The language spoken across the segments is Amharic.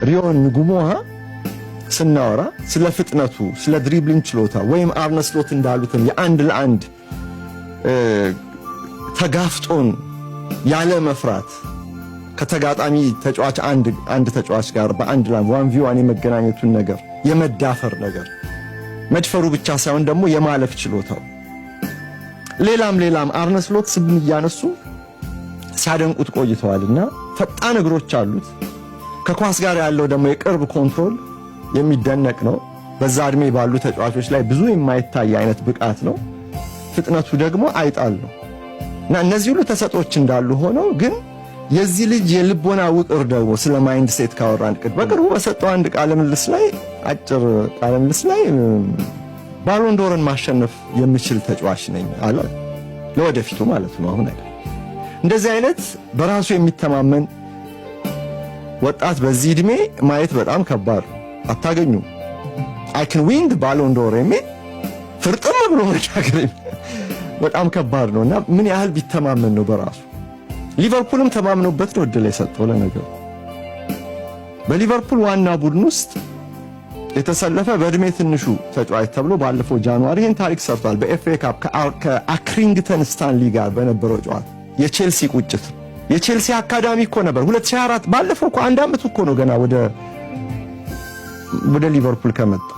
ሪዮ ንጉሞሃ ስናወራ ስለ ፍጥነቱ፣ ስለ dribbling ችሎታ ወይም አርነ ስሎት እንዳሉትም የአንድ ለአንድ ተጋፍጦን ያለ መፍራት ከተጋጣሚ ተጫዋች አንድ ተጫዋች ጋር በአንድ ላይ 1 v 1 የመገናኘቱን ነገር፣ የመዳፈር ነገር፣ መድፈሩ ብቻ ሳይሆን ደግሞ የማለፍ ችሎታው፣ ሌላም ሌላም አርነ ስሎት ስም እያነሱ ሲያደንቁት ቆይተዋልና ፈጣን እግሮች አሉት። ከኳስ ጋር ያለው ደግሞ የቅርብ control የሚደነቅ ነው። በዛ እድሜ ባሉ ተጫዋቾች ላይ ብዙ የማይታይ አይነት ብቃት ነው። ፍጥነቱ ደግሞ አይጣል ነው እና እነዚህ ሁሉ ተሰጦች እንዳሉ ሆነው ግን የዚህ ልጅ የልቦና ውቅር ደግሞ ስለ mindset ካወራን ቅድ በቅርቡ በሰጠው አንድ ቃለ ምልልስ ላይ፣ አጭር ቃለ ምልልስ ላይ ባሎንዶርን ማሸነፍ የምችል ተጫዋች ነኝ አለ። ለወደፊቱ ማለት ነው። አሁን አይደል። እንደዚህ አይነት በራሱ የሚተማመን ወጣት በዚህ እድሜ ማየት በጣም ከባድ ነው። አታገኙም። "I can win Ballon d'Or" የሚል ፍርጥም ብሎ መናገር በጣም ከባድ ነው እና ምን ያህል ቢተማመን ነው በራሱ? ሊቨርፑልም ተማምኖበት ነው እድል የሰጠው። ለነገሩ በሊቨርፑል ዋና ቡድን ውስጥ የተሰለፈ በእድሜ ትንሹ ተጫዋች ተብሎ ባለፈው January ይህን ታሪክ ሰርቷል። በ FA Cup ከአክሪንግተን ስታንሊ ጋር በነበረው ጨዋታ። የቼልሲ ቁጭት፣ የቼልሲ አካዳሚ እኮ ነበር። 2024 ባለፈው እኮ አንድ ዓመት እኮ ነው ገና ወደ ሊቨርፑል ከመጣ።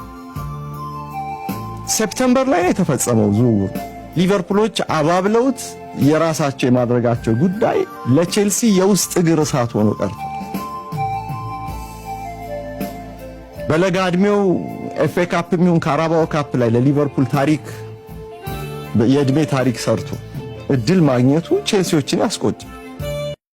September ላይ ነው የተፈጸመው ዝውውሩ። ሊቨርፑሎች አባብለውት የራሳቸው የማድረጋቸው ጉዳይ ለቼልሲ የውስጥ እግር እሳት ሆኖ ቀርቷል። በለጋ እድሜው FA Cup የሚሆን Carabao Cup ላይ ለሊቨርፑል ታሪክ፣ የእድሜ ታሪክ ሰርቶ እድል ማግኘቱ ቼልሲዎችን ያስቆጭ።